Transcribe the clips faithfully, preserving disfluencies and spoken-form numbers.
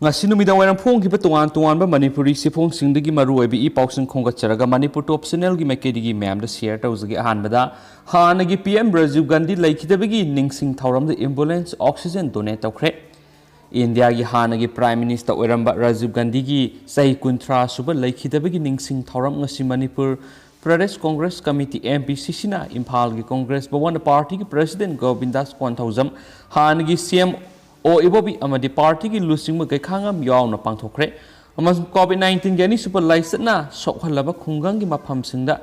ꯉꯁꯤ ꯅꯨꯃꯤꯗꯥꯡ ꯋꯥꯏꯔꯝ ꯐꯣꯡꯈꯤꯕ ꯇꯣꯉꯥꯟ ꯇꯣꯉꯥꯟꯕ ꯃꯅꯤꯄꯨꯔꯤ ꯆꯦꯐꯣꯡꯁꯤꯡꯗꯒꯤ ꯃꯔꯨꯑꯣꯏꯕ ꯏ ꯄꯥꯎꯁꯤꯡ ꯈꯣꯝꯒꯠꯆꯔꯒ ꯃꯅꯤꯄꯨꯔ ꯇꯣꯞ ꯆꯦꯅꯦꯜꯒꯤ ꯃꯥꯏꯀꯩꯗꯒꯤ ꯃꯌꯥꯝꯗ ꯁꯤꯌꯔ ꯇꯧꯖꯒꯦ꯫ ꯑꯍꯥꯟꯕꯗ, ꯍꯥꯟꯅꯒꯤ ꯄꯤ ꯑꯦꯝ ꯔꯥꯖꯤꯕ ꯒꯥꯟꯙꯤ ꯂꯩꯈꯤꯗꯕꯒꯤ ꯅꯤꯡꯁꯤꯡ ꯊꯧꯔꯝꯗ ꯑꯦꯝꯕꯨꯂꯦꯟꯁ ꯑꯣꯛꯁꯤꯖꯦꯟ ꯗꯣꯅꯦꯠ ꯇꯧꯈ꯭ꯔꯦ꯫ ꯏꯟꯗꯤꯌꯥꯒꯤ ꯍꯥꯟꯅꯒꯤ ꯄ꯭ꯔꯥꯏꯝ ꯃꯤꯅꯤꯁꯇꯔ ꯑꯣꯏꯔꯝꯕ ꯔꯥꯖꯤꯕ ꯒꯥꯟꯙꯤꯒꯤ ꯆꯍꯤ ꯀꯨꯟꯊ꯭ꯔꯥ ꯁꯨꯕ ꯂꯩꯈꯤꯗꯕꯒꯤ ꯅꯤꯡꯁꯤꯡ ꯊꯧꯔꯝ ꯉꯁꯤ Manipur Pradesh Congress committee, M P ꯁꯤ ꯁꯤꯅ ꯏꯝꯐꯥꯜꯒꯤ ꯀꯣꯡꯒ꯭ꯔꯦꯁ ꯚꯋꯟꯗ ꯄꯥꯔꯇꯤꯒꯤ ꯄ꯭ꯔꯁꯤꯗꯦꯟ ꯒꯣꯕꯤꯟꯗꯥꯁ ꯀꯣꯟꯊꯧꯖꯝ, ꯍꯥꯟꯅꯒꯤ ꯁꯤ ꯑꯦꯝ ꯑꯣ ꯏꯕꯣꯕꯤ ꯑꯃꯗꯤ ꯄꯥꯔꯇꯤꯒꯤ ꯂꯨꯆꯤꯡꯕ ꯀꯩꯈꯥꯉꯝ ꯌꯥꯎꯅ ꯄꯥꯡꯊꯣꯛꯈ꯭ꯔꯦ꯫ ꯑꯃꯁꯨꯡ ꯀꯣꯚꯤꯗ ꯅꯥꯏꯟꯇꯤꯟꯒꯤ ꯑꯅꯤꯁꯨꯕ ꯂꯥꯏꯆꯠꯅ ꯁꯣꯛꯍꯜꯂꯕ ꯈꯨꯡꯒꯪꯒꯤ ꯃꯐꯝꯁꯤꯡꯗ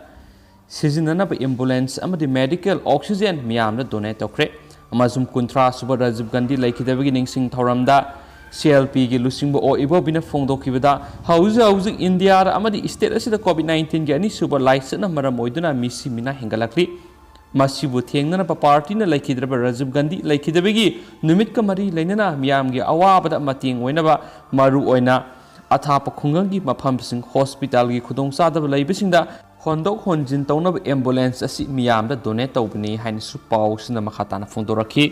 ꯁꯤꯖꯤꯟꯅꯅꯕ ꯑꯦꯝꯕꯨꯂꯦꯟꯁ ꯑꯃꯗꯤ ꯃꯦꯗꯤꯀꯦꯜ ꯑꯣꯛꯁꯤꯖꯦꯟ ꯃꯤꯌꯥꯝꯗ ꯗꯣꯅꯦꯠ ꯇꯧꯈ꯭ꯔꯦ꯫ ꯑꯃꯁꯨꯡ ꯀꯨꯟꯊ꯭ꯔꯥ ꯁꯨꯕ ꯔꯥꯖꯤꯕ ꯒꯥꯟꯙꯤ ꯂꯩꯈꯤꯗꯕꯒꯤ ꯅꯤꯡꯁꯤꯡ ꯊꯧꯔꯝꯗ ꯁꯤ ꯑꯦꯜ ꯄꯤꯒꯤ ꯂꯨꯆꯤꯡꯕ ꯑꯣ ꯏꯕꯣꯕꯤꯅ ꯐꯣꯡꯗꯣꯛꯈꯤꯕꯗ, ꯍꯧꯖꯤꯛ ꯍꯧꯖꯤꯛ ꯏꯟꯗꯤꯌꯥꯗ ꯑꯃꯗꯤ ꯁ꯭ꯇꯦꯠ ꯑꯁꯤꯗ ꯀꯣꯚꯤꯗ ꯅꯥꯏꯟꯇꯤꯟꯒꯤ ꯑꯅꯤꯁꯨꯕ ꯂꯥꯏꯆꯠꯅ ꯃꯔꯝ ꯑꯣꯏꯗꯨꯅ ꯃꯤꯁꯤ ꯃꯤꯅꯥ ꯍꯦꯟꯒꯠꯂꯛꯂꯤ꯫ ꯃꯁꯤꯕꯨ ꯊꯦꯡꯅꯅꯕ ꯄꯥꯔꯇꯤꯅ ꯂꯩꯈꯤꯗ꯭ꯔꯕ ꯔꯥꯖꯤꯕ ꯒꯥꯟꯙꯤ ꯂꯩꯈꯤꯗꯕꯒꯤ ꯅꯨꯃꯤꯠꯀ ꯃꯔꯤ ꯂꯩꯅꯅ ꯃꯤꯌꯥꯝꯒꯤ ꯑꯋꯥꯕꯗ ꯃꯇꯦꯡ ꯑꯣꯏꯅꯕ ꯃꯔꯨꯑꯣꯏꯅ ꯑꯊꯥꯞꯄ ꯈꯨꯡꯒꯪꯒꯤ ꯃꯐꯝꯁꯤꯡ, ꯍꯣꯁꯄꯤꯇꯥꯜꯒꯤ ꯈꯨꯗꯣꯡꯆꯥꯗꯕ ꯂꯩꯕꯁꯤꯡꯗ ꯍꯣꯟꯗꯣꯛ ꯍꯣꯟꯖꯤꯟ ꯇꯧꯅꯕ ꯑꯦꯝꯕꯨꯂꯦꯟꯁ ꯑꯁꯤ ꯃꯤꯌꯥꯝꯗ ꯗꯣꯅꯦꯠ ꯇꯧꯕꯅꯤ ꯍꯥꯏꯅꯁꯨ ꯄꯥꯎꯁꯤꯅ ꯃꯈꯥ ꯇꯥꯅ ꯐꯣꯡꯗꯣꯔꯛꯈꯤ꯫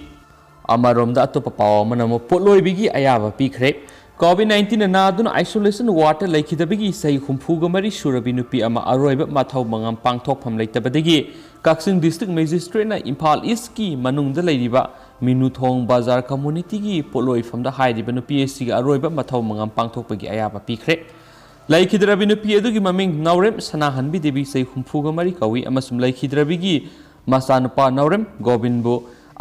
ꯑꯃꯔꯣꯝꯗ, ꯑꯇꯣꯞꯄ ꯄꯥꯎ ꯑꯃꯅ ꯑꯃꯨꯛ ꯄꯣꯠꯂꯣꯏꯕꯒꯤ ꯑꯌꯥꯕ ꯄꯤꯈ꯭ꯔꯦ꯫ ꯀꯣꯚꯤꯗ ꯅꯥꯏꯟꯇꯤꯟꯅ ꯅꯥꯗꯨꯅ ꯑꯥꯏꯁꯣꯂꯦꯁꯟ ꯋꯥꯔꯗꯇ ꯂꯩꯈꯤꯗꯕꯒꯤ ꯆꯍꯤ ꯍꯨꯝꯐꯨꯒ ꯃꯔꯤ ꯁꯨꯔꯕꯤ ꯅꯨꯄꯤ ꯑꯃ ꯑꯔꯣꯏꯕ ꯃꯊꯧ ꯃꯉꯝ ꯄꯥꯡꯊꯣꯛꯐꯝ ꯂꯩꯇꯕꯗꯒꯤ ꯀꯛꯆꯤꯡ ꯗꯤꯁꯇ꯭ꯔꯤꯛ ꯃꯦꯖꯤꯁꯇ꯭ꯔꯦꯠꯅ ꯏꯝꯐꯥꯜ ꯏꯁꯀꯤ ꯃꯅꯨꯡꯗ ꯂꯩꯔꯤꯕ ꯃꯤꯅꯨꯊꯣꯡ ꯕꯖꯥꯔ ꯀꯝꯃꯨꯅꯤꯇꯤꯒꯤ ꯄꯣꯠꯂꯣꯏꯐꯝꯗ ꯍꯥꯏꯔꯤꯕ ꯅꯨꯄꯤ ꯑꯁꯤꯒꯤ ꯑꯔꯣꯏꯕ ꯃꯊꯧ ꯃꯉꯝ ꯄꯥꯡꯊꯣꯛꯄꯒꯤ ꯑꯌꯥꯕ ꯄꯤꯈ꯭ꯔꯦ꯫ ꯂꯩꯈꯤꯗ꯭ꯔꯕꯤ ꯅꯨꯄꯤ ꯑꯗꯨꯒꯤ ꯃꯃꯤꯡ ꯅꯥꯎꯔꯦꯝ ꯁꯅꯥꯍꯟꯕꯤ ꯗꯦꯕꯤ, ꯆꯍꯤ ꯍꯨꯝꯐꯨꯒ ꯃꯔꯤ ꯀꯧꯏ, ꯑꯃꯁꯨꯡ ꯂꯩꯈꯤꯗ꯭ꯔꯕꯤꯒꯤ ꯃꯆꯥꯅꯨꯄꯥ ꯅꯥꯎꯔꯦꯝ ꯒꯣꯕꯤꯟꯕꯨ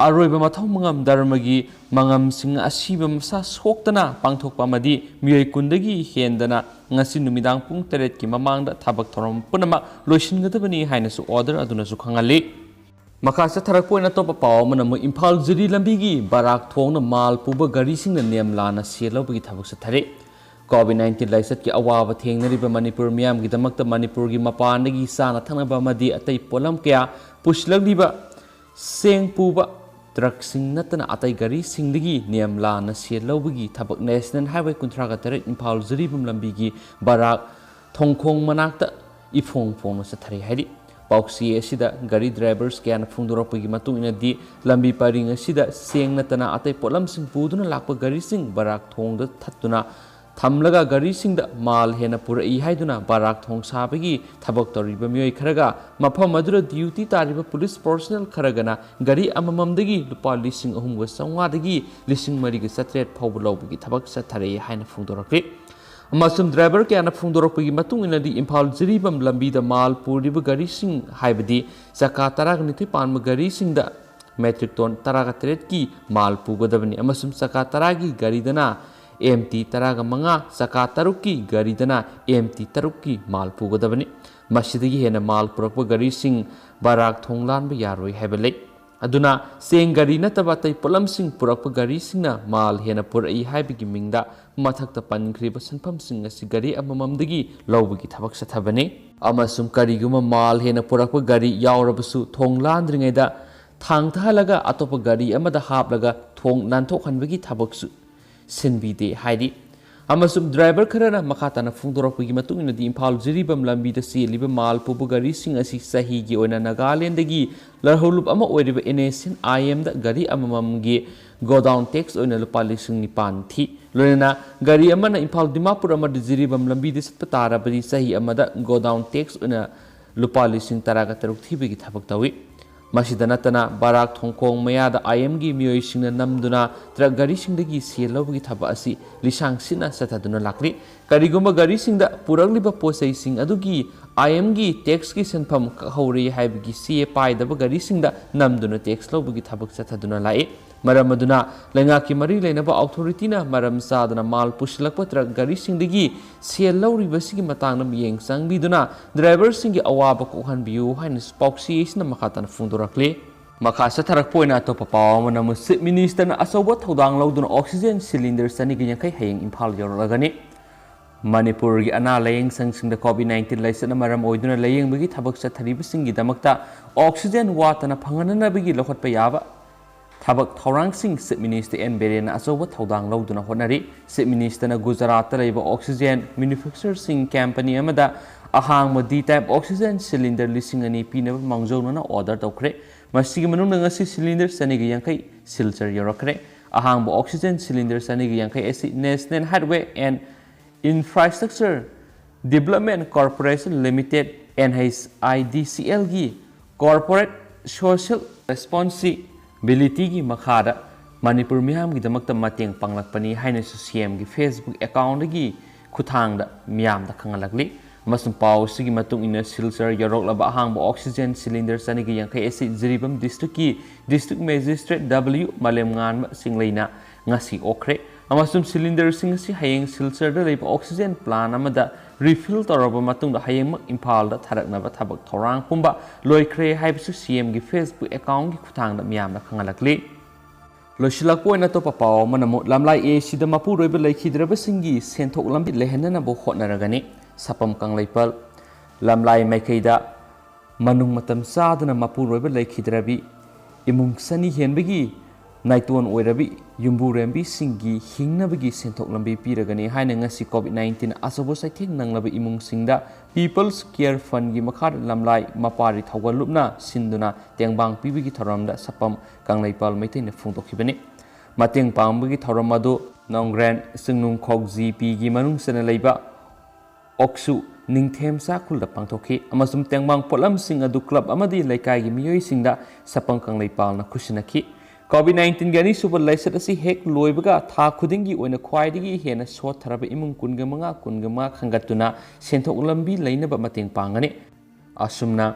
ꯑꯔꯣꯏꯕ ꯃꯊꯧ ꯃꯉꯝ ꯙꯔꯃꯒꯤ ꯃꯉꯝꯁꯤꯡ ꯑꯁꯤꯕ ꯃꯁꯥ ꯁꯣꯛꯇꯅ ꯄꯥꯡꯊꯣꯛꯄ ꯑꯃꯗꯤ ꯃꯤꯑꯣꯏ ꯀꯨꯟꯗꯒꯤ ꯍꯦꯟꯗꯅ ꯉꯁꯤ ꯅꯨꯃꯤꯗꯥꯡ ꯄꯨꯡ ꯇꯔꯦꯠꯀꯤ ꯃꯃꯥꯡꯗ ꯊꯕꯛ ꯊꯧꯔꯝ ꯄꯨꯝꯅꯃꯛ ꯂꯣꯏꯁꯤꯟꯒꯗꯕꯅꯤ ꯍꯥꯏꯅꯁꯨ ꯑꯣꯔꯗꯔ ꯑꯗꯨꯅꯁꯨ ꯈꯪꯍꯜꯂꯤ꯫ ꯃꯈꯥ ꯆꯠꯊꯔꯛꯄ ꯑꯣꯏꯅ ꯑꯇꯣꯞꯄ ꯄꯥꯎ ꯑꯃꯅ ꯑꯃꯨꯛ ꯏꯝꯐꯥꯜ ꯖꯤꯔꯤ ꯂꯝꯕꯤꯒꯤ ꯕꯔꯥꯛ ꯊꯣꯡꯅ ꯃꯥꯜ ꯄꯨꯕ ꯒꯥꯔꯤꯁꯤꯡꯅ ꯅꯦꯝ ꯂꯥꯟꯅ ꯁꯦꯜ ꯂꯧꯕꯒꯤ ꯊꯕꯛ ꯆꯠꯊꯔꯤ꯫ ꯀꯣꯚꯤꯗ ꯅꯥꯏꯟꯇꯤꯟ ꯂꯥꯏꯆꯠꯀꯤ ꯑꯋꯥꯕ ꯊꯦꯡꯅꯔꯤꯕ ꯃꯅꯤꯄꯨꯔ ꯃꯤꯌꯥꯝꯒꯤꯗꯃꯛꯇ ꯃꯅꯤꯄꯨꯔꯒꯤ ꯃꯄꯥꯟꯗꯒꯤ ꯆꯥꯅ ꯊꯛꯅꯕ ꯑꯃꯗꯤ ꯑꯇꯩ ꯄꯣꯠꯂꯝ ꯀꯌꯥ ꯄꯨꯁꯤꯜꯂꯛꯂꯤꯕ ꯆꯦꯡ ꯄꯨꯕ ꯇ꯭ꯔꯛꯁꯤꯡ ꯅꯠꯇꯅ ꯑꯇꯩ ꯒꯥꯔꯤꯁꯤꯡꯗꯒꯤ ꯅꯦꯝ ꯂꯥꯟꯅ ꯁꯦꯜ ꯂꯧꯕꯒꯤ ꯊꯕꯛ ꯅꯦꯁꯅꯦꯜ ꯍꯥꯏꯋꯦ ꯀꯨꯟꯊ꯭ꯔꯥꯒ ꯇꯔꯦꯠ ꯏꯝꯐꯥꯜ ꯖꯤꯔꯤꯕꯥꯝ ꯂꯝꯕꯤꯒꯤ ꯕꯔꯥꯛ ꯊꯣꯡꯈꯣꯡ ꯃꯅꯥꯛꯇ ꯏꯐꯣꯡ ꯐꯣꯡꯅ ꯆꯠꯊꯔꯤ ꯍꯥꯏꯔꯤ꯫ ꯄꯥꯎꯆꯦ ꯑꯁꯤꯗ ꯒꯥꯔꯤ drivers ꯀꯌꯥꯅ ꯐꯣꯡꯗꯣꯔꯛꯄꯒꯤ ꯃꯇꯨꯡ ꯏꯟꯅꯗꯤ, ꯂꯝꯕꯤ ꯄꯔꯤꯡ ꯑꯁꯤꯗ ꯆꯦꯡ ꯅꯠꯇꯅ ꯑꯇꯩ ꯄꯣꯠꯂꯝꯁꯤꯡ ꯄꯨꯗꯨꯅ ꯂꯥꯛꯄ ꯒꯥꯔꯤꯁꯤꯡ ꯕꯔꯥꯛ ꯊꯣꯡꯗ ꯊꯠꯇꯨꯅ ꯊꯝꯂꯒ ꯒꯥꯔꯤꯁꯤꯡꯗ ꯃꯥꯜ ꯍꯦꯟꯅ ꯄꯨꯔꯛꯏ ꯍꯥꯏꯗꯨꯅ ꯕꯔꯥꯛ ꯊꯣꯡ ꯁꯥꯕꯒꯤ ꯊꯕꯛ ꯇꯧꯔꯤꯕ ꯃꯤꯑꯣꯏ ꯈꯔꯒ ꯃꯐꯝ ꯑꯗꯨꯗ duty ꯇꯥꯔꯤꯕ police personnel ꯈꯔꯒꯅ ꯒꯥꯔꯤ ꯑꯃꯃꯝꯗꯒꯤ ꯂꯨꯄꯥ ꯂꯤꯁꯤꯡ ꯑꯍꯨꯝꯒ ꯆꯥꯝꯃꯉꯥꯗꯒꯤ ꯂꯤꯁꯤꯡ ꯃꯔꯤꯒ ꯆꯥꯇ꯭ꯔꯦꯠ ꯐꯥꯎꯕ ꯂꯧꯕꯒꯤ ꯊꯕꯛ ꯆꯠꯊꯔꯛꯏ ꯍꯥꯏꯅ ꯐꯣꯡꯗꯣꯔꯛꯂꯤ꯫ ꯑꯃꯁꯨꯡ driver ꯀꯌꯥꯅ ꯐꯣꯡꯗꯣꯔꯛꯄꯒꯤ ꯃꯇꯨꯡ ꯏꯟꯅꯗꯤ, ꯏꯝꯐꯥꯜ ꯖꯤꯔꯤꯕꯥꯝ ꯂꯝꯕꯤꯗ ꯃꯥꯜ ꯄꯨꯔꯤꯕ ꯒꯥꯔꯤꯁꯤꯡ, ꯍꯥꯏꯕꯗꯤ ꯆꯀꯥ ꯇꯔꯥꯒ ꯅꯤꯊꯣꯏ ꯄꯥꯟꯕ ꯒꯥꯔꯤꯁꯤꯡꯗ metric ton ꯇꯔꯥꯒ ꯇꯔꯦꯠꯀꯤ ꯃꯥꯜ ꯄꯨꯒꯗꯕꯅꯤ ꯑꯃꯁꯨꯡ ꯆꯀꯥ ꯇꯔꯥꯒꯤ ꯒꯥꯔꯤꯗꯅ M T ꯇꯔꯥꯒ ꯃꯉꯥ, ꯆꯀꯥ ꯇꯔꯨꯛꯀꯤ ꯒꯥꯔꯤꯗꯅ M T ꯇꯔꯨꯛꯀꯤ ꯃꯥꯜ ꯄꯨꯒꯗꯕꯅꯤ꯫ ꯃꯁꯤꯗꯒꯤ ꯍꯦꯟꯅ ꯃꯥꯜ ꯄꯨꯔꯛꯄ ꯒꯥꯔꯤꯁꯤꯡ ꯕꯔꯥꯛ ꯊꯣꯡ ꯂꯥꯟꯕ ꯌꯥꯔꯣꯏ ꯍꯥꯏꯕ ꯂꯩ꯫ ꯑꯗꯨꯅ ꯆꯦꯡ ꯒꯥꯔꯤ ꯅꯠꯇꯕ ꯑꯇꯩ ꯄꯣꯠꯂꯝꯁꯤꯡ ꯄꯨꯔꯛꯄ ꯒꯥꯔꯤꯁꯤꯡꯅ ꯃꯥꯜ ꯍꯦꯟꯅ ꯄꯨꯔꯛꯏ ꯍꯥꯏꯕꯒꯤ ꯃꯤꯡꯗ ꯃꯊꯛꯇ ꯄꯟꯈ꯭ꯔꯤꯕ ꯁꯦꯟꯐꯝꯁꯤꯡ ꯑꯁꯤ ꯒꯥꯔꯤ ꯑꯃꯃꯝꯗꯒꯤ ꯂꯧꯕꯒꯤ ꯊꯕꯛ ꯆꯠꯊꯕꯅꯤ꯫ ꯑꯃꯁꯨꯡ ꯀꯔꯤꯒꯨꯝꯕ ꯃꯥꯜ ꯍꯦꯟꯅ ꯄꯨꯔꯛꯄ ꯒꯥꯔꯤ ꯌꯥꯎꯔꯕꯁꯨ, ꯊꯣꯡ ꯂꯥꯟꯗ꯭ꯔꯤꯉꯩꯗ ꯊꯥꯡꯊꯍꯜꯂꯒ ꯑꯇꯣꯞꯄ ꯒꯥꯔꯤ ꯑꯃꯗ ꯍꯥꯞꯂꯒ ꯊꯣꯡ ꯅꯥꯟꯊꯣꯛꯍꯟꯕꯒꯤ ꯊꯕꯛꯁꯨ ꯁꯤꯟꯕꯤꯗꯦ ꯍꯥꯏꯔꯤ꯫ ꯑꯃꯁꯨꯡ driver ꯈꯔꯅ ꯃꯈꯥ ꯇꯥꯅ ꯐꯣꯡꯗꯣꯔꯛꯄꯒꯤ ꯃꯇꯨꯡ ꯏꯟꯅꯗꯤ, ꯏꯝꯐꯥꯜ ꯖꯤꯔꯤꯕꯥꯝ ꯂꯝꯕꯤꯗ ꯆꯦꯜꯂꯤꯕ ꯃꯥꯜ ꯄꯨꯕ ꯒꯥꯔꯤꯁꯤꯡ ꯑꯁꯤ ꯆꯍꯤꯒꯤ ꯑꯣꯏꯅ ꯅꯥꯒꯥꯂꯦꯟꯗꯒꯤ ꯂꯧꯍꯧꯂꯨꯞ ꯑꯃ ꯑꯣꯏꯔꯤꯕ N S N I M ꯗ ꯒꯥꯔꯤ ꯑꯃꯃꯝꯒꯤ godown tax ꯑꯣꯏꯅ ꯂꯨꯄꯥ ꯂꯤꯁꯤꯡ ꯅꯤꯄꯥꯟ ꯊꯤ꯫ ꯂꯣꯏꯅꯅ ꯒꯥꯔꯤ ꯑꯃꯅ ꯏꯝꯐꯥꯜ ꯗꯤꯃꯥꯄꯨꯔ ꯑꯃꯗꯤ ꯖꯤꯔꯤꯕꯥꯝ ꯂꯝꯕꯤꯗ ꯆꯠꯄ ꯇꯥꯔꯕꯗꯤ, ꯆꯍꯤ ꯑꯃꯗ godown tax ꯑꯣꯏꯅ ꯂꯨꯄꯥ ꯂꯤꯁꯤꯡ ꯇꯔꯥꯒ ꯇꯔꯨꯛ ꯊꯤꯕꯒꯤ ꯊꯕꯛ ꯇꯧꯏ꯫ ꯃꯁꯤꯗ ꯅꯠꯇꯅ, ꯕꯔꯥꯛ ꯊꯣꯡꯈꯣꯡ ꯃꯌꯥꯗ I M ꯒꯤ ꯃꯤꯑꯣꯏꯁꯤꯡꯅ ꯅꯝꯗꯨꯅ truck ꯒꯥꯔꯤꯁꯤꯡꯗꯒꯤ ꯁꯦꯜ ꯂꯧꯕꯒꯤ ꯊꯕꯛ ꯑꯁꯤ ꯂꯤꯁꯥꯡ ꯁꯤꯠꯅ ꯆꯠꯊꯗꯨꯅ ꯂꯥꯛꯂꯤ꯫ ꯀꯔꯤꯒꯨꯝꯕ ꯒꯥꯔꯤꯁꯤꯡꯗ ꯄꯨꯔꯛꯂꯤꯕ ꯄꯣꯠꯆꯩꯁꯤꯡ ꯑꯗꯨꯒꯤ I M ꯒꯤ tax ꯀꯤ ꯁꯦꯟꯐꯝ ꯀꯛꯍꯧꯔꯦ ꯍꯥꯏꯕꯒꯤ ꯆꯦ ꯄꯥꯏꯗꯕ ꯒꯥꯔꯤꯁꯤꯡꯗ ꯅꯝꯗꯨꯅ tax ꯂꯧꯕꯒꯤ ꯊꯕꯛ ꯆꯠꯊꯗꯨꯅ ꯂꯥꯛꯏ꯫ ꯃꯔꯝ ꯑꯗꯨꯅ, ꯂꯩꯉꯥꯛꯀꯤ ꯃꯔꯤ ꯂꯩꯅꯕ authority ꯅ ꯃꯔꯝ ꯆꯥꯗꯅ ꯃꯥꯜ ꯄꯨꯁꯤꯜꯂꯛꯄ truck ꯒꯥꯔꯤꯁꯤꯡꯗꯒꯤ ꯁꯦꯜ ꯂꯧꯔꯤꯕꯁꯤꯒꯤ ꯃꯇꯥꯡꯗ ꯃꯤꯠꯌꯦꯡ ꯆꯪꯕꯤꯗꯨꯅ driver ꯁꯤꯡꯒꯤ ꯑꯋꯥꯕ ꯀꯣꯛꯍꯟꯕꯤꯌꯨ ꯍꯥꯏꯅꯁꯨ ꯄꯥꯎꯆꯦ ꯑꯁꯤꯅ ꯃꯈꯥ ꯇꯥꯅ ꯐꯣꯡꯗꯣꯔꯛꯂꯤ꯫ ꯃꯈꯥ ꯆꯠꯊꯔꯛꯄ ꯑꯣꯏꯅ ꯑꯇꯣꯞꯄ ꯄꯥꯎ ꯑꯃꯅ ꯑꯃꯨꯛ Chief Minister ꯅ ꯑꯆꯧꯕ ꯊꯧꯗꯥꯡ ꯂꯧꯗꯨꯅ oxygen cylinder ꯆꯅꯤꯒ ꯌꯥꯡꯈꯩ ꯍꯌꯦꯡ ꯏꯝꯐꯥꯜ ꯌꯧꯔꯛꯂꯒꯅꯤ꯫ ꯃꯅꯤꯄꯨꯔꯒꯤ ꯑꯅꯥ ꯂꯥꯌꯦꯡ ꯁꯪꯁꯤꯡꯗ COVID nineteen ꯂꯥꯏꯆꯠꯅ ꯃꯔꯝ ꯑꯣꯏꯗꯨꯅ ꯂꯥꯌꯦꯡꯕꯒꯤ ꯊꯕꯛ ꯆꯠꯊꯔꯤꯕꯁꯤꯡꯒꯤꯗꯃꯛꯇ oxygen ꯋꯥꯠꯇꯅ ꯐꯪꯍꯟꯅꯅꯕꯒꯤ ꯂꯧꯈꯠꯄ ꯌꯥꯕ ꯊꯕꯛ ꯊꯧꯔꯥꯡꯁꯤꯡ Chief Minister N ꯕꯤꯔꯦꯟꯅ ꯑꯆꯧꯕ ꯊꯧꯗꯥꯡ ꯂꯧꯗꯨꯅ ꯍꯣꯠꯅꯔꯤ꯫ Chief Minister ꯅ ꯒꯨꯖꯔꯥꯠꯇ ꯂꯩꯕ oxygen manufacturer ꯁꯤꯡ company ꯑꯃꯗ ꯑꯍꯥꯡꯕ D type oxygen cylinder ꯂꯤꯁꯤꯡ ꯑꯅꯤ ꯄꯤꯅꯕ ꯃꯥꯡꯖꯧꯅꯅ order ꯇꯧꯈ꯭ꯔꯦ꯫ ꯃꯁꯤꯒꯤ ꯃꯅꯨꯡꯗ ꯉꯁꯤ cylinder ꯆꯅꯤꯒ ꯌꯥꯡꯈꯩ ꯁꯤꯜꯆꯔ ꯌꯧꯔꯛꯈ꯭ꯔꯦ꯫ ꯑꯍꯥꯡꯕ oxygen cylinder ꯆꯅꯤꯒ ꯌꯥꯡꯈꯩ ꯑꯁꯤ National Highway and Infrastructure Development Corporation Limited, NHIDCL ꯒꯤ Corporate Social Responsibility ꯒꯤ ꯃꯈꯥꯗ ꯃꯅꯤꯄꯨꯔ ꯃꯤꯌꯥꯝꯒꯤꯗꯃꯛꯇ ꯃꯇꯦꯡ ꯄꯥꯡꯂꯛꯄꯅꯤ ꯍꯥꯏꯅꯁꯨ CM ꯒꯤ Facebook account ꯗꯒꯤ ꯈꯨꯠꯊꯥꯡꯗ ꯃꯤꯌꯥꯝꯗ ꯈꯪꯍꯜꯂꯛꯂꯤ꯫ ꯑꯃꯁꯨꯡ ꯄꯥꯎ ꯑꯁꯤꯒꯤ ꯃꯇꯨꯡ ꯏꯟꯅ ꯁꯤꯜꯆꯔ ꯌꯧꯔꯛꯂꯕ ꯑꯍꯥꯡꯕ oxygen cylinder ꯆꯅꯤꯒ ꯌꯥꯡꯈꯩ ꯑꯁꯤ ꯖꯤꯔꯤꯕꯥꯝ district ꯀꯤ District Magistrate W ꯃꯥꯂꯦꯝꯉꯥꯟꯕ ꯆꯤꯡꯂꯩꯅ ꯉꯁꯤ ꯑꯣꯛꯈ꯭ꯔꯦ꯫ ꯑꯃꯁꯨꯡ cylinder ꯁꯤꯡ ꯑꯁꯤ ꯍꯌꯦꯡ ꯁꯤꯜꯆꯔꯗ ꯂꯩꯕ oxygen plant ꯑꯃꯗ refill ꯇꯧꯔꯕ ꯃꯇꯨꯡꯗ ꯍꯌꯦꯡꯃꯛ ꯏꯝꯐꯥꯜꯗ ꯊꯥꯔꯛꯅꯕ ꯊꯕꯛ ꯊꯧꯔꯥꯡ ꯄꯨꯝꯕ ꯂꯣꯏꯈ꯭ꯔꯦ ꯍꯥꯏꯕꯁꯨ CM ꯒꯤ Facebook account ꯒꯤ ꯈꯨꯠꯊꯥꯡꯗ ꯃꯤꯌꯥꯝꯗ ꯈꯪꯍꯜꯂꯛꯂꯤ꯫ ꯂꯣꯏꯁꯤꯜꯂꯛꯄ ꯑꯣꯏꯅ ꯑꯇꯣꯞꯄ ꯄꯥꯎ ꯑꯃꯅ ꯑꯃꯨꯛ ꯂꯝꯂꯥꯏ A ꯁꯤꯗ ꯃꯄꯨꯔꯣꯏꯕ ꯂꯩꯈꯤꯗ꯭ꯔꯕꯁꯤꯡꯒꯤ ꯁꯦꯟꯊꯣꯛ ꯂꯝꯕꯤ ꯂꯩꯍꯟꯅꯅꯕ ꯍꯣꯠꯅꯔꯒꯅꯤ꯫ ꯁꯄꯝ ꯀꯪꯂꯩꯄꯥꯜ꯫ ꯂꯝꯂꯥꯏ ꯃꯥꯏꯀꯩꯗ ꯃꯅꯨꯡ ꯃꯇꯝ ꯆꯥꯗꯅ ꯃꯄꯨꯔꯣꯏꯕ ꯂꯩꯈꯤꯗ꯭ꯔꯕꯤ ꯏꯃꯨꯡ ꯆꯅꯤ ꯍꯦꯟꯕꯒꯤ ꯅꯥꯏꯇꯣꯟ ꯑꯣꯏꯔꯕꯤ ꯌꯨꯝꯕꯨꯔꯦꯝꯕꯤꯁꯤꯡꯒꯤ ꯍꯤꯡꯅꯕꯒꯤ ꯁꯦꯟꯊꯣꯛ ꯂꯝꯕꯤ ꯄꯤꯔꯒꯅꯤ ꯍꯥꯏꯅ ꯉꯁꯤ COVID nineteen ꯑꯆꯧꯕ ꯆꯩꯊꯦꯡ ꯅꯪꯂꯕ ꯏꯃꯨꯡꯁꯤꯡꯗ People's Care Fund ꯒꯤ ꯃꯈꯥꯗ ꯂꯝꯂꯥꯏ ꯃꯄꯥꯔꯤ ꯊꯧꯒꯜ ꯂꯨꯞꯅ ꯁꯤꯟꯗꯨꯅ ꯇꯦꯡꯕꯥꯡ ꯄꯤꯕꯒꯤ ꯊꯧꯔꯝꯗ ꯁꯄꯝ ꯀꯪꯂꯩꯄꯥꯜ ꯃꯩꯇꯩꯅ ꯐꯣꯡꯗꯣꯛꯈꯤꯕꯅꯤ꯫ ꯃꯇꯦꯡ ꯄꯥꯡꯕꯒꯤ ꯊꯧꯔꯝ ꯑꯗꯨ ꯅꯣꯡꯒ꯭ꯔꯦꯟ ꯆꯤꯡꯅꯨꯡꯈꯣꯛ G P ꯒꯤ ꯃꯅꯨꯡ ꯆꯟꯅ ꯂꯩꯕ ꯑꯣꯛꯁꯨ ꯅꯤꯡꯊꯦꯝꯆꯥ ꯈꯨꯜꯗ ꯄꯥꯡꯊꯣꯛꯈꯤ ꯑꯃꯁꯨꯡ ꯇꯦꯡꯕꯥꯡ ꯄꯣꯠꯂꯝꯁꯤꯡ ꯑꯗꯨ club ꯑꯃꯗꯤ ꯂꯩꯀꯥꯏꯒꯤ ꯃꯤꯑꯣꯏꯁꯤꯡꯗ ꯁꯄꯝ ꯀꯪꯂꯩꯄꯥꯜꯅ ꯈꯨꯠꯁꯤꯟꯅꯈꯤ꯫ COVID nineteen ꯒꯤ ꯑꯅꯤꯁꯨꯕ ꯂꯥꯏꯆꯠ ꯑꯁꯤ ꯍꯦꯛ ꯂꯣꯏꯕꯒ ꯊꯥ ꯈꯨꯗꯤꯡꯒꯤ ꯑꯣꯏꯅ ꯈ꯭ꯋꯥꯏꯗꯒꯤ ꯍꯦꯟꯅ ꯁꯣꯠꯊꯔꯕ ꯏꯃꯨꯡ ꯀꯨꯟꯒ ꯃꯉꯥ, ꯀꯨꯟꯒ ꯃꯉꯥ ꯈꯟꯒꯠꯇꯨꯅ ꯁꯦꯟꯊꯣꯛ ꯂꯝꯕꯤ ꯂꯩꯅꯕ ꯃꯇꯦꯡ ꯄꯥꯡꯒꯅꯤ꯫ ꯑꯁꯨꯝꯅ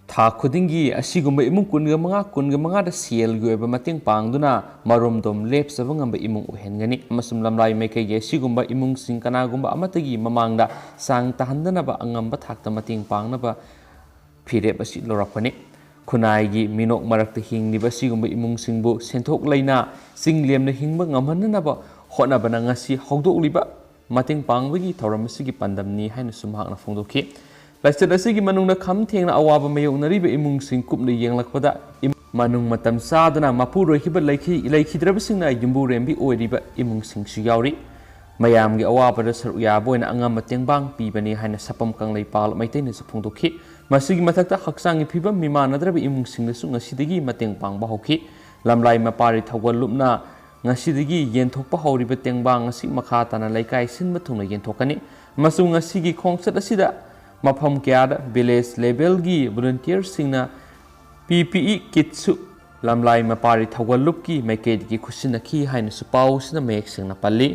ꯊꯥ ꯈꯨꯗꯤꯡꯒꯤ ꯑꯁꯤꯒꯨꯝꯕ ꯏꯃꯨꯡ ꯀꯨꯟꯒ ꯃꯉꯥ, ꯀꯨꯟꯒ ꯃꯉꯥꯗ ꯁꯦꯜꯒꯤ ꯑꯣꯏꯕ ꯃꯇꯦꯡ ꯄꯥꯡꯗꯨꯅ ꯃꯔꯣꯝꯗꯣꯝ ꯂꯦꯞꯆꯕ ꯉꯝꯕ ꯏꯃꯨꯡ ꯑꯣꯏꯍꯟꯒꯅꯤ ꯑꯃꯁꯨꯡ ꯂꯝꯂꯥꯏ ꯃꯥꯏꯀꯩꯒꯤ ꯑꯁꯤꯒꯨꯝꯕ ꯏꯃꯨꯡꯁꯤꯡ ꯀꯅꯥꯒꯨꯝꯕ ꯑꯃꯠꯇꯒꯤ ꯃꯃꯥꯡꯗ ꯆꯥꯡ ꯇꯥꯍꯟꯗꯅꯕ ꯑꯉꯝꯕ ꯊꯥꯛꯇ ꯃꯇꯦꯡ ꯄꯥꯡꯅꯕ ꯐꯤꯔꯦꯞ ꯑꯁꯤ ꯂꯧꯔꯛꯄꯅꯤ꯫ ꯈꯨꯟꯅꯥꯏꯒꯤ ꯃꯤꯅꯣꯛ ꯃꯔꯛꯇ ꯍꯤꯡꯂꯤꯕ ꯑꯁꯤꯒꯨꯝꯕ ꯏꯃꯨꯡꯁꯤꯡꯕꯨ ꯁꯦꯟꯊꯣꯛ ꯂꯩꯅ ꯆꯤꯡꯂꯦꯝꯅ ꯍꯤꯡꯕ ꯉꯝꯍꯟꯅꯅꯕ ꯍꯣꯠꯅꯕꯅ ꯉꯁꯤ ꯍꯧꯗꯣꯛꯂꯤꯕ ꯃꯇꯦꯡ ꯄꯥꯡꯕꯒꯤ ꯊꯧꯔꯝ ꯑꯁꯤꯒꯤ ꯄꯥꯟꯗꯝꯅꯤ ꯍꯥꯏꯅꯁꯨ ꯃꯍꯥꯛꯅ ꯐꯣꯡꯗꯣꯛꯈꯤ꯫ ꯂꯥꯏꯆꯠ ꯑꯁꯤꯒꯤ ꯃꯅꯨꯡꯗ ꯈꯝ ꯊꯦꯡꯅ ꯑꯋꯥꯕ ꯃꯥꯌꯣꯛꯅꯔꯤꯕ ꯏꯃꯨꯡꯁꯤꯡ ꯀꯨꯞꯅ ꯌꯦꯡꯂꯛꯄꯗ ꯏꯝ-, ꯃꯅꯨꯡ ꯃꯇꯝ ꯆꯥꯗꯅ ꯃꯄꯨꯔꯣꯏꯈꯤꯕ ꯂꯩꯈꯤ-, ꯂꯩꯈꯤꯗ꯭ꯔꯕꯁꯤꯡꯅ ꯌꯨꯝꯕꯨꯔꯦꯝꯕꯤ ꯑꯣꯏꯔꯤꯕ ꯏꯃꯨꯡꯁꯤꯡꯁꯨ ꯌꯥꯎꯔꯤ꯫ ꯃꯌꯥꯝꯒꯤ ꯑꯋꯥꯕꯗ ꯁꯔꯨꯛ ꯌꯥꯕ ꯑꯣꯏꯅ ꯑꯉꯝꯕ ꯇꯦꯡꯕꯥꯡ ꯄꯤꯕꯅꯤ ꯍꯥꯏꯅ ꯁꯄꯝ ꯀꯪꯂꯩꯄꯥꯜ ꯃꯩꯇꯩꯅꯁꯨ ꯐꯣꯡꯗꯣꯛꯈꯤ꯫ ꯃꯁꯤꯒꯤ ꯃꯊꯛꯇ ꯍꯛꯆꯥꯡꯒꯤ ꯐꯤꯕꯝ ꯃꯤꯃꯥꯟꯅꯗ꯭ꯔꯕ ꯏꯃꯨꯡꯁꯤꯡꯗꯁꯨ ꯉꯁꯤꯗꯒꯤ ꯃꯇꯦꯡ ꯄꯥꯡꯕ ꯍꯧꯈꯤ꯫ ꯂꯝꯂꯥꯏ ꯃꯄꯥꯔꯤ ꯊꯧꯒꯜ ꯂꯨꯞꯅ ꯉꯁꯤꯗꯒꯤ ꯌꯦꯟꯊꯣꯛꯄ ꯍꯧꯔꯤꯕ ꯇꯦꯡꯕꯥꯡ ꯑꯁꯤ ꯃꯈꯥ ꯇꯥꯅ ꯂꯩꯀꯥꯏ ꯁꯤꯟꯕ ꯊꯨꯡꯅ ꯌꯦꯟꯊꯣꯛꯀꯅꯤ꯫ ꯑꯃꯁꯨꯡ ꯉꯁꯤꯒꯤ ꯈꯣꯡꯆꯠ ꯑꯁꯤꯗ ꯃꯐꯝ ꯀꯌꯥꯗ village levelꯒꯤ volunteerꯁꯤꯡꯅ P P E kitꯁꯨ ꯂꯝꯂꯥꯏ ꯃꯄꯥꯔꯤ ꯊꯧꯒꯜ ꯂꯨꯞꯀꯤ ꯃꯥꯏꯀꯩꯗꯒꯤ ꯈꯨꯠꯁꯤꯟꯅꯈꯤ ꯍꯥꯏꯅꯁꯨ ꯄꯥꯎ ꯑꯁꯤꯗ ꯃꯌꯦꯛ ꯁꯦꯡꯅ ꯄꯜꯂꯤ꯫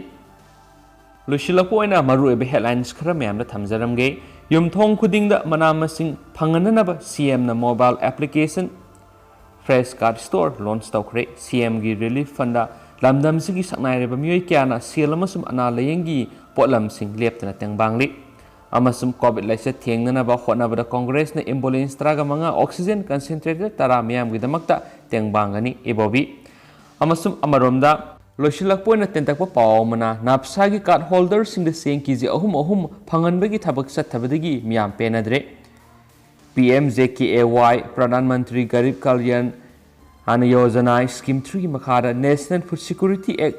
ꯂꯣꯏꯁꯤꯜꯂꯛꯄ ꯑꯣꯏꯅ ꯃꯔꯨꯑꯣꯏꯕ headlines ꯈꯔ ꯃꯌꯥꯝꯗ ꯊꯝꯖꯔꯝꯒꯦ꯫ ꯌꯨꯝꯊꯣꯡ ꯈꯨꯗꯤꯡꯗ ꯃꯅꯥ ꯃꯁꯤꯡ ꯐꯪꯍꯟꯅꯅꯕ C Mꯅ mobile application Fresh Card Store launch ꯇꯧꯈ꯭ꯔꯦ꯫ C Mꯒꯤ relief fundꯗ ꯂꯝꯗꯝꯁꯤꯒꯤ ꯁꯛꯅꯥꯏꯔꯕ ꯃꯤꯑꯣꯏ ꯀꯌꯥꯅ ꯁꯦꯜ ꯑꯃꯁꯨꯡ ꯑꯅꯥ ꯂꯥꯌꯦꯡꯒꯤ ꯄꯣꯠꯂꯝꯁꯤꯡ ꯂꯦꯞꯇꯅ ꯇꯦꯡꯕꯥꯡꯂꯤ꯫ ꯑꯃꯁꯨꯡ COVID ꯂꯥꯏꯆꯠ ꯊꯦꯡꯅꯅꯕ ꯍꯣꯠꯅꯕꯗ ꯀꯣꯡꯒ꯭ꯔꯦꯁꯅ ambulance ꯇꯔꯥꯒ ꯃꯉꯥ, oxygen concentrator ꯇꯔꯥ ꯃꯤꯌꯥꯝꯒꯤꯗꯃꯛꯇ ꯇꯦꯡꯕꯥꯡꯒꯅꯤ꯫ ꯏꯕꯣꯕꯤ꯫ ꯑꯃꯁꯨꯡ ꯑꯃꯔꯣꯝꯗ ꯂꯣꯏꯁꯤꯜꯂꯛꯄ ꯑꯣꯏꯅ ꯇꯦꯟꯇꯛꯄ ꯄꯥꯎ ꯑꯃꯅ, ꯅꯥꯞꯁꯥꯒꯤ card holderꯁꯤꯡꯗ ꯆꯦꯡ KG ꯑꯍꯨꯝ ꯑꯍꯨꯝ ꯐꯪꯍꯟꯕꯒꯤ ꯊꯕꯛ ꯆꯠꯊꯕꯗꯒꯤ ꯃꯤꯌꯥꯝ ꯄꯦꯟꯅꯗ꯭ꯔꯦ꯫ P M J K A Y, Pradhan Mantri Garib Kalyan Anna Yojana Scheme three ꯒꯤ ꯃꯈꯥꯗ National Food Security Act,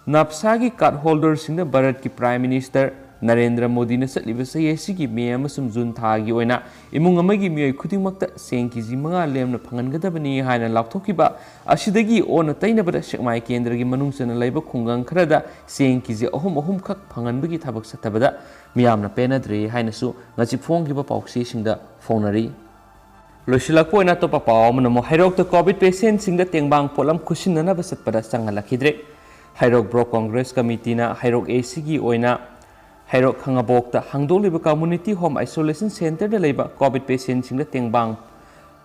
ꯅꯥꯞꯁꯥꯒꯤ card holderꯁꯤꯡꯗ ꯚꯥꯔꯠꯀꯤ Prime Minister ꯅꯔꯦꯟꯗ꯭ꯔ ꯃꯣꯗꯤꯅ ꯆꯠꯂꯤꯕ ꯆꯍꯤ ꯑꯁꯤꯒꯤ ꯃꯦ ꯑꯃꯁꯨꯡ ꯖꯨꯟ ꯊꯥꯒꯤ ꯑꯣꯏꯅ ꯏꯃꯨꯡ ꯑꯃꯒꯤ ꯃꯤꯑꯣꯏ ꯈꯨꯗꯤꯡꯃꯛꯇ ꯆꯦꯡ KG ꯃꯉꯥ ꯂꯦꯝꯅ ꯐꯪꯍꯟꯒꯗꯕꯅꯤ ꯍꯥꯏꯅ ꯂꯥꯎꯊꯣꯛꯈꯤꯕ ꯑꯁꯤꯗꯒꯤ ꯑꯣꯟꯅ ꯇꯩꯅꯕꯗ ꯁꯦꯛꯃꯥꯏ ꯀꯦꯟꯗ꯭ꯔꯒꯤ ꯃꯅꯨꯡ ꯆꯟꯅ ꯂꯩꯕ ꯈꯨꯡꯒꯪ ꯈꯔꯗ ꯆꯦꯡ KG ꯑꯍꯨꯝ ꯑꯍꯨꯝ ꯈꯛ ꯐꯪꯍꯟꯕꯒꯤ ꯊꯕꯛ ꯆꯠꯊꯕꯗ ꯃꯤꯌꯥꯝꯅ ꯄꯦꯟꯅꯗ꯭ꯔꯦ ꯍꯥꯏꯅꯁꯨ ꯉꯁꯤ ꯐꯣꯡꯈꯤꯕ ꯄꯥꯎꯆꯦꯁꯤꯡꯗ ꯐꯣꯡꯅꯔꯤ꯫ ꯂꯣꯏꯁꯤꯜꯂꯛꯄ ꯑꯣꯏꯅ ꯑꯇꯣꯞꯄ ꯄꯥꯎ ꯑꯃꯅ ꯑꯃꯨꯛ ꯍꯩꯔꯣꯛꯇ COVID patientꯁꯤꯡꯗ ꯇꯦꯡꯕꯥꯡ ꯄꯣꯠꯂꯝ ꯈꯨꯠꯁꯤꯟꯅꯅꯕ ꯆꯠꯄꯗ ꯆꯪꯍꯜꯂꯛꯈꯤꯗ꯭ꯔꯦ꯫ ꯍꯩꯔꯣꯛ Block Congress Committeeꯅ ꯍꯩꯔꯣꯛ ACꯒꯤ ꯑꯣꯏꯅ ꯍꯩꯔꯣꯛ ꯈꯥꯉꯕꯣꯛꯇ ꯍꯥꯡꯗꯣꯛꯂꯤꯕ Community Home Isolation Centreꯗ ꯂꯩꯕ COVID patientꯁꯤꯡꯗ ꯇꯦꯡꯕꯥꯡ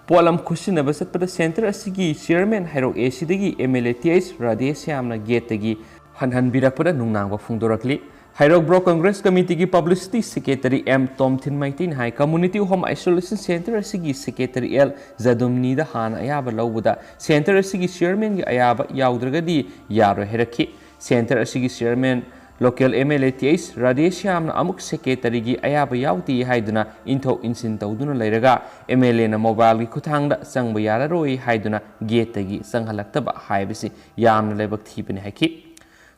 ꯄꯣꯠꯂꯝ ꯈꯨꯠꯁꯤꯟꯅꯕ ꯆꯠꯄꯗ centre ꯑꯁꯤꯒꯤ chairman ꯍꯩꯔꯣꯛ ACꯗꯒꯤ MLA Th ꯔꯥꯙꯦꯁ꯭ꯌꯥꯝꯅ gateꯇꯒꯤ ꯍꯟꯍꯟꯕꯤꯔꯛꯄꯗ ꯅꯨꯡꯅꯥꯡꯕ ꯐꯣꯡꯗꯣꯔꯛꯂꯤ꯫ ꯍꯩꯔꯣꯛ Block Congress Committeeꯒꯤ Publicity Secretary M ꯇꯣꯝꯊꯤꯟ ꯃꯩꯇꯩꯅ ꯍꯥꯏ, Community Home Isolation Centre ꯑꯁꯤꯒꯤ Secretary L ꯖꯗꯨꯝꯅꯤꯗ ꯍꯥꯟꯅ ꯑꯌꯥꯕ ꯂꯧꯕꯗ centre ꯑꯁꯤꯒꯤ chairmanꯒꯤ ꯑꯌꯥꯕ ꯌꯥꯎꯗ꯭ꯔꯒꯗꯤ ꯌꯥꯔꯣꯏ ꯍꯥꯏꯔꯛꯈꯤ꯫ Centre ꯑꯁꯤꯒꯤ chairman local MLA Th ꯔꯥꯙꯦꯁ꯭ꯌꯥꯝꯅ ꯑꯃꯨꯛ secretaryꯒꯤ ꯑꯌꯥꯕ ꯌꯥꯎꯗꯦ ꯍꯥꯏꯗꯨꯅ ꯏꯟꯊꯣꯛ ꯏꯟꯁꯤꯟ ꯇꯧꯗꯨꯅ ꯂꯩꯔꯒ MLAꯅ mobileꯒꯤ ꯈꯨꯠꯊꯥꯡꯗ ꯆꯪꯕ ꯌꯥꯔꯔꯣꯏ ꯍꯥꯏꯗꯨꯅ gateꯇꯒꯤ ꯆꯪꯍꯜꯂꯛꯇꯕ ꯍꯥꯏꯕꯁꯤ ꯌꯥꯝꯅ ꯂꯥꯏꯕꯛ ꯊꯤꯕꯅꯤ ꯍꯥꯏꯈꯤ꯫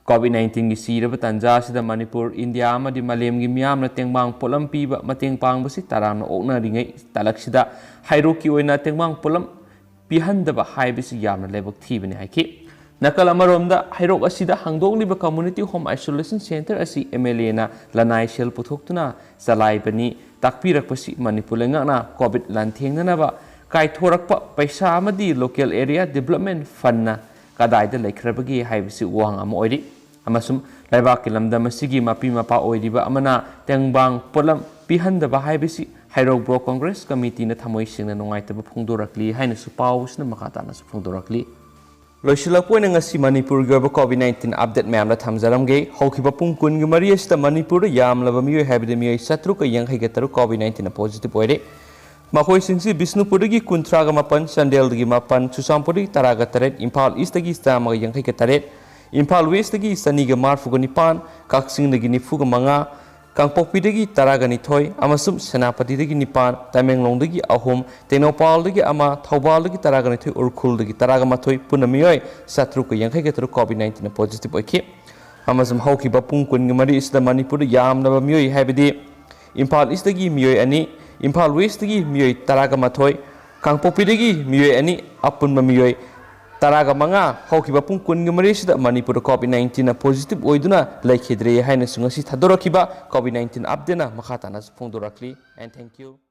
ꯀꯣꯚꯤꯗ ꯅꯥꯏꯟꯇꯤꯟꯒꯤ ꯁꯤꯔꯕ ꯇꯥꯟꯖꯥ ꯑꯁꯤꯗ ꯃꯅꯤꯄꯨꯔ, ꯏꯟꯗꯤꯌꯥ ꯑꯃꯗꯤ ꯃꯥꯂꯦꯝꯒꯤ ꯃꯤꯌꯥꯝꯅ ꯇꯦꯡꯕꯥꯡ ꯄꯣꯠꯂꯝ ꯄꯤꯕ ꯃꯇꯦꯡ ꯄꯥꯡꯕꯁꯤ ꯇꯔꯥꯝꯅ ꯑꯣꯛꯅꯔꯤꯉꯩ ꯇꯥꯂꯛꯁꯤꯗ ꯍꯩꯔꯣꯛꯀꯤ ꯑꯣꯏꯅ ꯇꯦꯡꯕꯥꯡ ꯄꯣꯠꯂꯝ ꯄꯤꯍꯟꯗꯕ ꯍꯥꯏꯕꯁꯤ ꯌꯥꯝꯅ ꯂꯥꯏꯕꯛ ꯊꯤꯕꯅꯤ ꯍꯥꯏꯈꯤ꯫ ꯅꯥꯀꯜ ꯑꯃꯔꯣꯝꯗ ꯍꯩꯔꯣꯛ ꯑꯁꯤꯗ ꯍꯥꯡꯗꯣꯛꯂꯤꯕ Community Home Isolation Centre ꯑꯁꯤ MLAꯅ ꯂꯅꯥꯏ ꯁꯦꯜ ꯄꯨꯊꯣꯛꯇꯨꯅ ꯆꯂꯥꯏꯕꯅꯤ ꯇꯥꯛꯄꯤꯔꯛꯄꯁꯤ ꯃꯅꯤꯄꯨꯔ ꯂꯩꯉꯥꯛꯅ ꯀꯣꯚꯤꯗ ꯂꯥꯟꯊꯦꯡꯅꯅꯕ ꯀꯥꯏꯊꯣꯔꯛꯄ ꯄꯩꯁꯥ ꯑꯃꯗꯤ Local Area Development Fundꯅ ꯀꯗꯥꯏꯗ ꯂꯩꯈ꯭ꯔꯕꯒꯦ ꯍꯥꯏꯕꯁꯤ ꯋꯥꯍꯪ ꯑꯃ ꯑꯣꯏꯔꯤ꯫ ꯑꯃꯁꯨꯡ ꯂꯩꯕꯥꯛꯀꯤ ꯂꯝꯗꯝ ꯑꯁꯤꯒꯤ ꯃꯄꯤ ꯃꯄꯥ ꯑꯣꯏꯔꯤꯕ ꯑꯃꯅ ꯇꯦꯡꯕꯥꯡ ꯄꯣꯠꯂꯝ ꯄꯤꯍꯟꯗꯕ ꯍꯥꯏꯕꯁꯤ ꯍꯩꯔꯣꯛ Block Congress Committeeꯅ ꯊꯃꯣꯏ ꯁꯦꯡꯅ ꯅꯨꯡꯉꯥꯏꯇꯕ ꯐꯣꯡꯗꯣꯔꯛꯂꯤ ꯍꯥꯏꯅꯁꯨ ꯄꯥꯎꯁꯤꯅ ꯃꯈꯥ ꯇꯥꯅꯁꯨ ꯐꯣꯡꯗꯣꯔꯛꯂꯤ꯫ ꯂꯣꯏꯁꯤꯜꯂꯛꯄ ꯑꯣꯏꯅ ꯉꯁꯤ ꯃꯅꯤꯄꯨꯔꯒꯤ ꯑꯣꯏꯕ ꯀꯣꯚꯤꯗ ꯅꯥꯏꯟꯇꯤꯟ ꯑꯞꯗꯦꯠ ꯃꯌꯥꯝꯗ ꯊꯝꯖꯔꯝꯒꯦ꯫ ꯍꯧꯈꯤꯕ ꯄꯨꯡ ꯀꯨꯟꯒꯤ ꯃꯔꯤ ꯑꯁꯤꯗ ꯃꯅꯤꯄꯨꯔꯗ ꯌꯥꯝꯂꯕ ꯃꯤꯑꯣꯏ ꯍꯥꯏꯕꯗꯤ ꯃꯤꯑꯣꯏ ꯆꯥꯇ꯭ꯔꯨꯛꯀ ꯌꯥꯡꯈꯩꯒ ꯇꯔꯨꯛ ꯀꯣꯚꯤꯗ ꯅꯥꯏꯟꯇꯤꯟꯅ ꯄꯣꯖꯤꯇꯤꯚ ꯑꯣꯏꯔꯦ꯫ ꯃꯈꯣꯏꯁꯤꯡꯁꯤ ꯕꯤꯁꯅꯨꯄꯨꯔꯗꯒꯤ ꯀꯨꯟꯊ꯭ꯔꯥꯒ ꯃꯥꯄꯟ, ꯆꯥꯟꯗꯦꯜꯗꯒꯤ ꯃꯥꯄꯟ, ꯆꯨꯔꯆꯥꯟꯄꯨꯔꯗꯒꯤ ꯇꯔꯥꯒ ꯇꯔꯦꯠ, ꯏꯝꯐꯥꯜ ꯏꯁꯇꯒꯤ ꯆꯥꯝꯃꯒ ꯌꯥꯡꯈꯩꯒ ꯇꯔꯦꯠ, ꯏꯝꯐꯥꯜ ꯋꯦꯁꯇꯒꯤ ꯆꯅꯤꯒ ꯃꯔꯤꯐꯨꯒ ꯅꯤꯄꯥꯟ, ꯀꯛꯆꯤꯡꯗꯒꯤ ꯅꯤꯐꯨꯒ ꯃꯉꯥ, ꯀꯥꯡꯄꯣꯛꯄꯤꯗꯒꯤ ꯇꯔꯥꯒ ꯅꯤꯊꯣꯏ ꯑꯃꯁꯨꯡ ꯁꯦꯅꯥꯄꯇꯤꯗꯒꯤ ꯅꯤꯄꯥꯟ, ꯇꯃꯦꯡꯂꯣꯡꯗꯒꯤ ꯑꯍꯨꯝ, ꯇꯦꯡꯅꯧꯄꯥꯜꯗꯒꯤ ꯑꯃ, ꯊꯧꯕꯥꯜꯗꯒꯤ ꯇꯔꯥꯒ ꯅꯤꯊꯣꯏ, ꯎꯈ꯭ꯔꯨꯜꯗꯒꯤ ꯇꯔꯥꯒ ꯃꯥꯊꯣꯏ, ꯄꯨꯟꯅ ꯃꯤꯑꯣꯏ ꯆꯥꯇ꯭ꯔꯨꯛꯀ ꯌꯥꯡꯈꯩꯒ ꯇꯔꯨꯛ ꯀꯣꯚꯤꯗ ꯅꯥꯏꯟꯇꯤꯟꯅ ꯄꯣꯖꯤꯇꯤꯚ ꯑꯣꯏꯈꯤ꯫ ꯑꯃꯁꯨꯡ ꯍꯧꯈꯤꯕ ꯄꯨꯡ ꯀꯨꯟꯒꯤ ꯃꯔꯤ ꯑꯁꯤꯗ ꯃꯅꯤꯄꯨꯔꯗ ꯌꯥꯝꯂꯕ ꯃꯤꯑꯣꯏ ꯍꯥꯏꯕꯗꯤ ꯏꯝꯐꯥꯜ ꯏꯁꯇꯒꯤ ꯃꯤꯑꯣꯏ ꯑꯅꯤ, ꯏꯝꯐꯥꯜ ꯋꯦꯁꯇꯒꯤ ꯃꯤꯑꯣꯏ ꯇꯔꯥꯒ ꯃꯥꯊꯣꯏ, ꯀꯥꯡꯄꯣꯛꯄꯤꯗꯒꯤ ꯃꯤꯑꯣꯏ ꯑꯅꯤ, ꯑꯄꯨꯟꯕ ꯃꯤꯑꯣꯏ ꯇꯔꯥꯒ ꯃꯉꯥ ꯍꯧꯈꯤꯕ ꯄꯨꯡ ꯀꯨꯟꯒ ꯃꯔꯤ ꯑꯁꯤꯗ ꯃꯅꯤꯄꯨꯔꯗ ꯀꯣꯚꯤꯗ ꯅꯥꯏꯟꯇꯤꯟꯅ ꯄꯣꯖꯤꯇꯤꯚ ꯑꯣꯏꯗꯨꯅ ꯂꯩꯈꯤꯗ꯭ꯔꯦ ꯍꯥꯏꯅꯁꯨ ꯉꯁꯤ ꯊꯥꯗꯣꯔꯛꯈꯤꯕ ꯀꯣꯚꯤꯗ ꯅꯥꯏꯟꯇꯤꯟ ꯑꯞꯗꯦꯠꯅ ꯃꯈꯥ ꯇꯥꯅꯁꯨ ꯐꯣꯡꯗꯣꯔꯛꯂꯤ꯫ And thank you.